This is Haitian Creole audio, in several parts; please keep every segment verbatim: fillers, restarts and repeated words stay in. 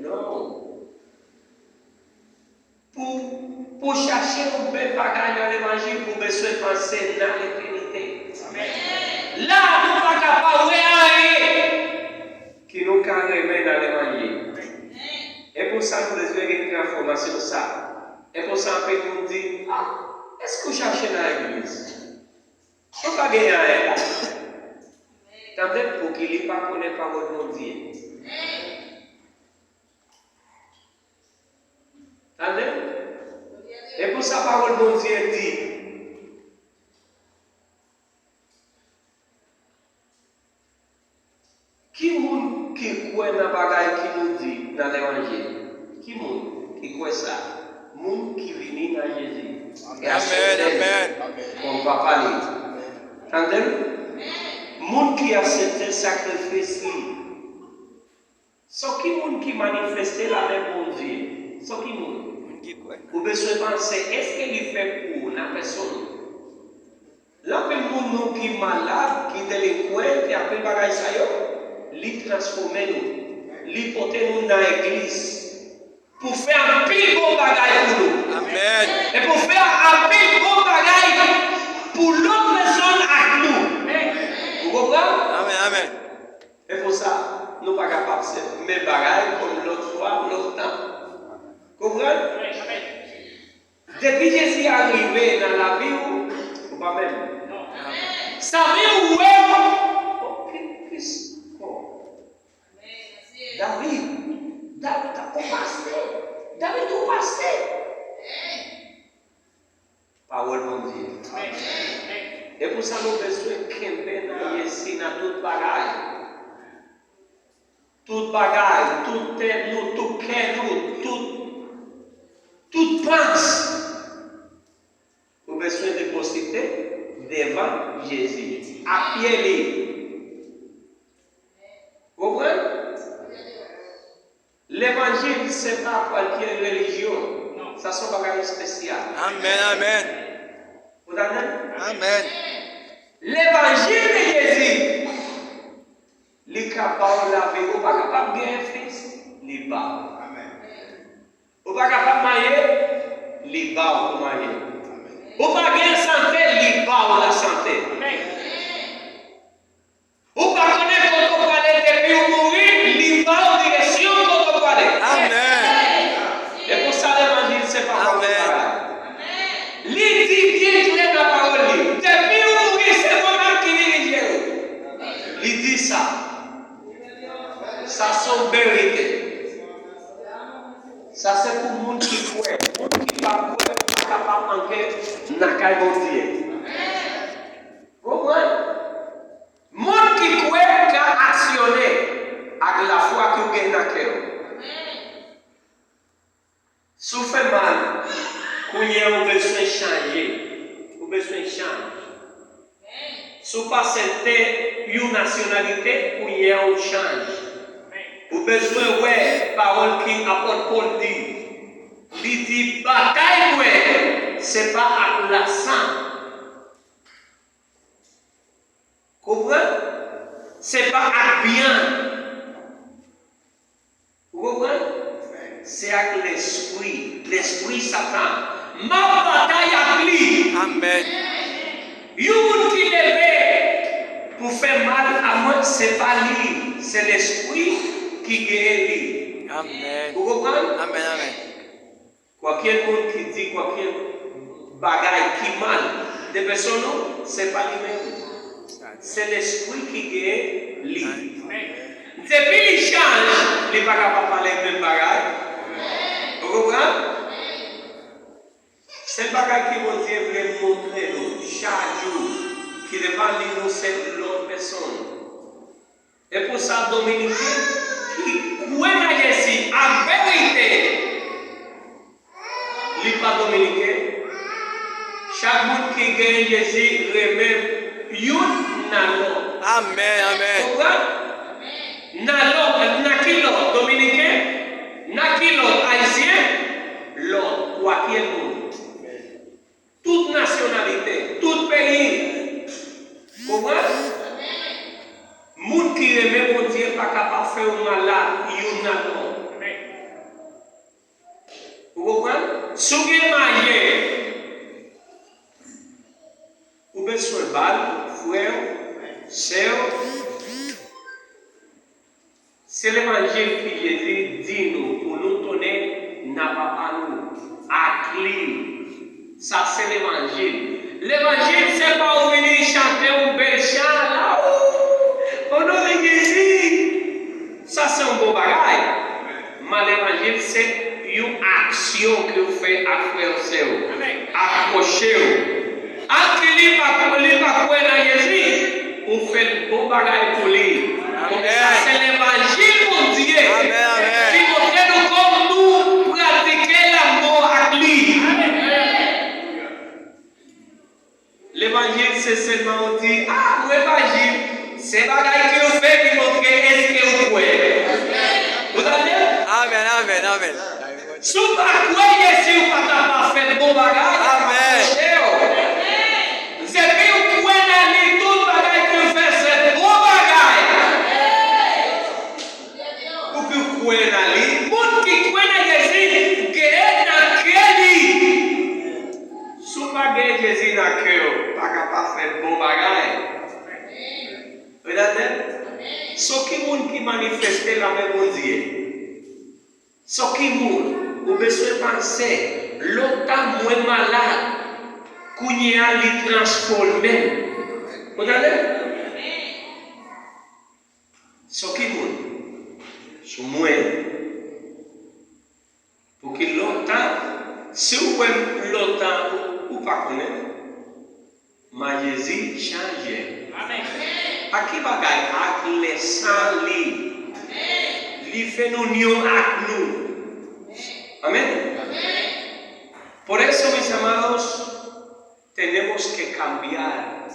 Non. Pou, pou chache yon bèl bagay nan levanjil, ou bezwen panse nan letènite. La, nou pa ka pa wè anyen ki nou ka renmen nan levanjil. E pou sa, nou bezwen gen transfòmasyon sa. E pou sa, anpil moun di, "Ah, èske w chache nan legliz?" Ou pa gen anyen la. Tande, pou ki li pa konnen pawòl Bondye. Tande? E pou sa pawòl Bondye di, ki moun ki kwè nan bagay ki nou di nan levanjil? Ki moun ki kwè sa? Moun ki vini nan Jezi. E aksepte l kòm papa li. Tande? Moun ki aksepte sakrifis li. Sò ki moun ki manifeste lamè Bondye? Sò ki moun? Moun ki kwè. Ou bezwen panse, èske li fè pou ou nan pèsòn ou? Gen anpil moun nou ki malad, ki delenkwen, ki anpil bagay sa yo, li transfòme nou. Li pote nou nan legliz. Pou fè anpil bon bagay pou nou. Amèn. E pou fè anpil bon bagay pou lòt pèsòn ak nou. Ou konprann? Amèn, amèn. E pou sa, nou pa kapab se menm bagay kòm lòt fwa, lòt tan. Konprann? Depi Jezi a rive nan lavi w, ou pa menm. Sa vin wè w. Oh, ki, ki, oh. David, David, ou pase. David, ou pase. Pawòl Bondye. E pou sa nou bezwen kenbe nan Jezi nan tout bagay. Tout bagay, tout tèt nou, tout kè nou, tout, tout panse. Ou bezwen depozite devan Jezi, apye li. Konprann? Levanjil se pa kwalkye relijyon. Sa se yon bagay espesyal. Amèn, amèn. Ou tande? Amèn. Levanjil de Jezi, li ka ba w lavi. Ou pa kapab genyen fis, li ba w. Amèn. Ou pa kapab marye, li ba w pou marye. Ou pa gen sante, li ba w lasante. Ou pa konnen kote w prale depi w mouri, li ba w direksyon kote w prale. Amèn. E pou sa levanjil se pa pwòp bagay. Li di byen klè nan pawòl li. Depi w mouri, se mwen menm ki dirije w. Li di sa. Sa se yon verite. Sa se pou moun ki kwè. Moun ki pa kwè pa kapab antre nan kay Bondye. Konprann? Moun ki kwè ka aksyone ak lafwa ke w gen nan kè w. Si w fè mal, kounye a ou bezwen chanje. Ou bezwen chanje. Si w pa aksepte yon nasyonalite, kounye a ou chanj. Ou bezwen wè pawòl ki apòt Pòl di. Li di, batay mwen, se pa ak lasan. Konprann? Se pa ak byan. Ou konprann? Se ak lespri, lespri Satan. M ap batay ak li. Amèn. Yon moun ki leve pou fè mal a mwen, se pa li, se lespri ki genyen li. Amèn. Ou konprann? Amèn, amèn. Kwalkye moun ki di kwalkye bagay ki mal de pèsòn ou, se pa li menm. Se lespri ki genyen li. Depi li chanj, li pa kapab pale menm bagay. Ou konprann? Sèl bagay ke Bondye vle montre nou chak jou, ki devan li nou se lòt pèsòn. E pou sa, Dominiken ki kwè nan Jezi ak verite, li pa Dominiken. Chak moun ki gen Jezi renmen youn nan lòt. Amèn, amèn. Konprann? Nan lòt, nan ki lòt? Dominiken? Nan ki lòt? Ayisyen? Lòt, kwalkye moun. Tout nasyonalite, tout peyi. Konprann? Moun ki renmen Bondye pa kapab fè yo malad youn nan lòt. Si w gen mayen, ou bezwen ba l, frè w, sè w. Se levanjil ki Jezi di nou pou nou tounen nan Papa nou ak li. Sa se levanjil. Levanjil se pa ou vini chante yon bèl chan la, ou onore Jezi. Sa se yon bon bagay. Men levanjil se yon aksyon ke w fè ak frè w, sè w, ak pwochen w. Ak li pa, li pa kwè nan Jezi, ou fè l bon bagay pou li. Paske sa se levanjil Bondye ki montre nou kòm nou pratike lanmou ak li. Levanjil se sèlman ou di, ah, mwen evanjil. Se bagay ke w fè ki montre èske ou kwè. Ou tande? Amèn, amèn, amèn. Si w pa kwè Jezi, ou pa ka pa fè bon bagay, pa pwoche w. Depi w kwè nan li, tout bagay ke w fè se bon bagay. Pou ke w kwè nan li, moun ki kwè nan Jezi, genyen nan kè li. Si w pa gen Jezi nan kè w, pa ka pa fè bon bagay. Ou tande? Se ki moun ki manifeste lanmen Bondye? Se ki moun? Ou bezwen panse, lontan mwen malad, kounye a li transfòme m. Ou tande? Se ki moun? Se mwen. Pou ki lontan, si w wè m lontan, ou, ou pa konnen. Men Jezi chanje. Amèn. Ak ki bagay? Ak lè san li. Li fè nou yon ak nou. Amèn. Por eso, mis amados, tenemos que cambiar.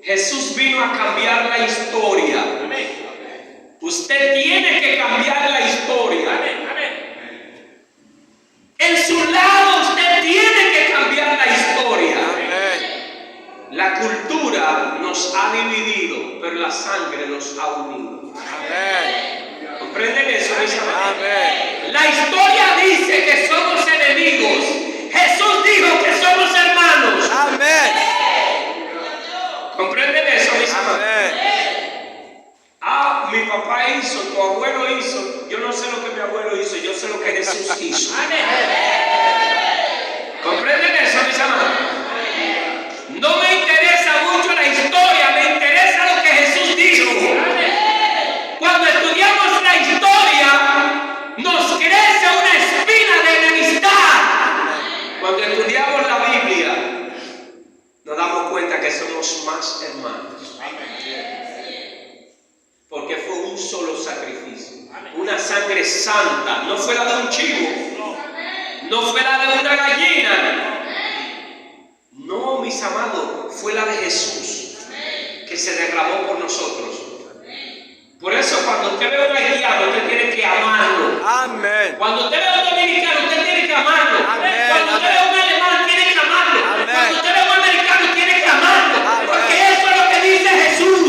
Jesús vino a cambiar la historia. Usted tiene que cambiar la historia. En su lado usted tiene que cambiar la historia. La cultura nos ha dividido, pero la sangre nos ha unido. ¿Comprenden eso, mis amados? La historia dice que somos enemigos. Jesús dijo que somos hermanos. ¿Comprenden eso, mis amados? Ah, mi papá hizo, tu abuelo hizo. Yo no sé lo que mi abuelo hizo, yo sé lo que Jesús hizo. ¿Comprenden eso, mis amados? No me interesa mucho la historia, me interesa lo que Jesús dijo. Cuando estudiamos la historia, nos crece una espina de enemistad. Cuando estudiamos la Biblia, nos damos cuenta que somos más hermanos. Porque fue un solo sacrificio, una sangre santa, no fue la de un chivo, no fue la de una gallina. No, mis amados, fue la de Jesús que se derramó por nosotros. Por eso, cuando usted ve a un haitiano, usted tiene que amarlo. Cuando usted ve a un dominicano, usted tiene que amarlo. Cuando usted ve a un alemán, tiene que amarlo. Cuando usted ve a un americano, tiene que amarlo. Porque eso es lo que dice Jesús.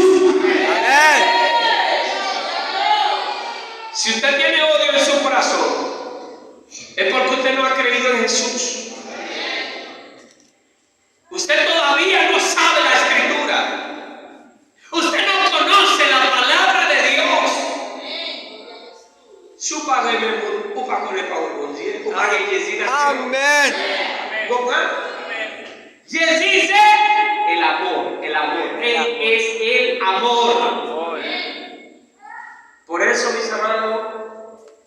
Si usted tiene odio en su corazón, es porque usted no ha creído en Jesús. Usted todavía no sabe la escritura. Usted no conoce la palabra de Dios. Si w pa renmen moun, ou pa konnen pawòl Bondye, ou pa gen Jezi nan kè w. Amèn. Konprann? Jezi se el amor, el amor. Él es el amor. Por eso, mis amados,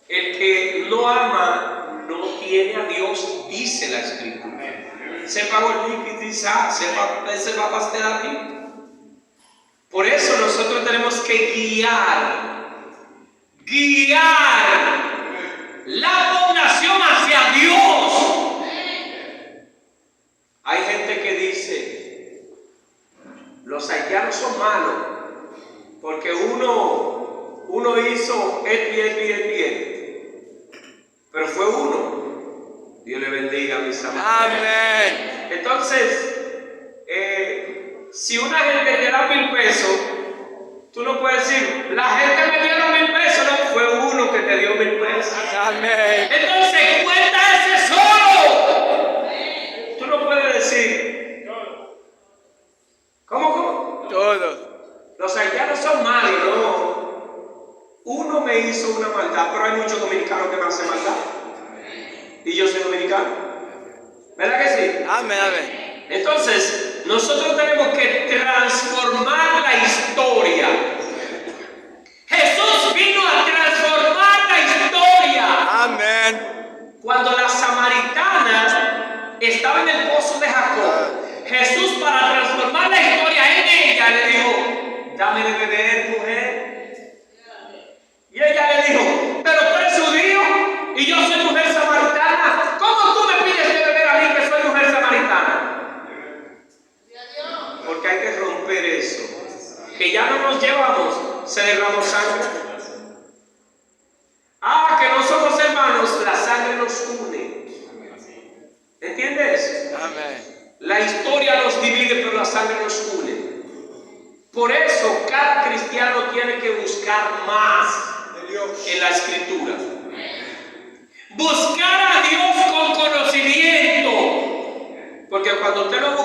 el que no ama no tiene a Dios, dice la Escritura. Se pawòl li ki di sa, se pa, se pa pastè la Bib. Por eso nosotros tenemos que guiar, guiar la población hacia Dios. Hay gente que dice, los haitianos son malos, porque uno, uno hizo esto y esto y esto y esto. Pero fue uno. Dios le bendiga, mis amados. Amén. Entonces, eh, si una gente te da mil pesos, tú no puedes decir, la gente me dio dos mil pesos, no, fue uno que te dio mil pesos. Amén. Entonces, cuenta ese me hizo una maldad, pero hay muchos dominicanos que me hacen maldad. Y yo soy dominicano. ¿Verdad que sí? Amén, amén. Entonces, nosotros tenemos que transformar la historia. Jesús vino a transformar la historia. Amén. Cuando la samaritana estaba en el pozo de Jacob, Jesús, para transformar la historia en ella, le dijo: "Dame de beber, mujer". Y ella le dijo: "Pero tú eres judío y yo soy mujer samaritana. ¿Cómo tú me pides de beber a mí, que soy mujer samaritana?". Porque hay que romper eso. Que ya no nos llevamos, se derramó sangre. Ah, que no somos hermanos, la sangre nos une. ¿Entiendes? Amén. La historia nos divide, pero la sangre nos une. Por eso cada cristiano tiene que buscar más en la escritura. Buscar a Dios con conocimiento. Porque cuando usted lo